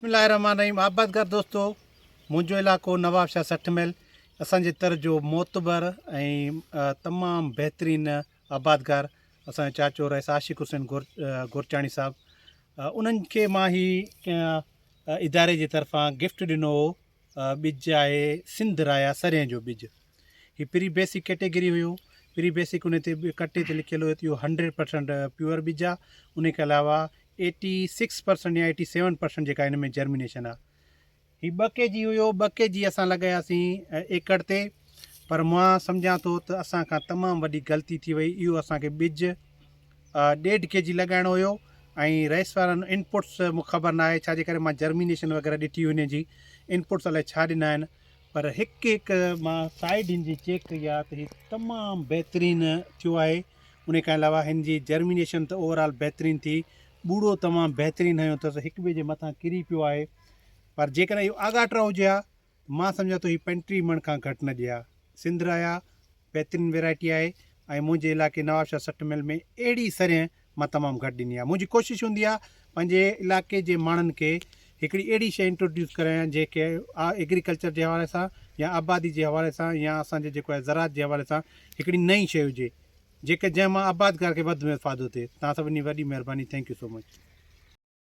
بسم الله الرحمٰن الرحيم آبادگار دوستو منهنجو علائقو نواب شاهه 60 ميل اسان جي تر جو معتبر ۽ تمام بهترين آبادگار اسان جو چاچو رئيس عاشق حسين گورچاڻي صاحب انهن کي مان هي ڪنهن اداري جي طرفان گفٽ ڏنو هو ٻج آهي سنڌ رايا سرهين جو ٻج هي پري بيسڪ ڪيٽيگري هيو پري بيسڪ ان تي ڪٽي تي لکيل هيو ته اهو 100% پيور ٻج آهي ان کان علاوه 86% يا 87% جيڪا ان ۾ جرمينيشن آ هي ٻه ڪي جي هيو ٻه ڪي جي اسان لڳاياسين ايڪڙ تي پر مان سمجهان ٿو ته اسان کان تمام وڏي غلطي ٿي وئي اهو اسان کي ٻج ڏيڍ ڪي جي لڳائڻو هيو ۽ رئيس وارن انپوٽس مون خبر نه آهي ڇاجي ڪري مان جرمينيشن وغيره ڏٺي هئي ان جي انپوٽس الائي ڇا ڏنا آهن پر هڪ هڪ مان سائيڊ هن جي چيڪ ڪئي آهي ته هي تمام بهترين ٿيو آهي ان کان علاوه هن جي جرمينيشن ته اوور آل بهترين ٿي ٻوڙو تمام بهترين هنيو اٿس هڪ ٻئي جي مٿان ڪري پيو آهي پر جيڪڏهن اهو آڳاٽرا هجي ها مان سمجهان ٿو هي 35 مڻ کان گهٽ نه ڏي ها سنڌ رايا بهترين ويرائٽي آهي ۽ منهنجي علائقي نوابشاهه 60 ميل ۾ اهڙي سرين مان تمام گهٽ ڏني آهي منهنجي ڪوشش هوندي آهي پنهنجي علائقي جي ماڻهن کي هڪڙي اهڙي شيء انٽروڊيوس ڪرايان جيڪي ايگريڪلچر جي حوالي سان يا آبادي جي حوالي سان يا اسان جي جيڪو آهي زراعت جي حوالي سان هڪڙي نئين شيء هجي جيڪي جنهن مان آبادگار کي وڌ ۾ وڌ فائدو ٿئي توهان سڀني وڏي مهرباني thank you so much.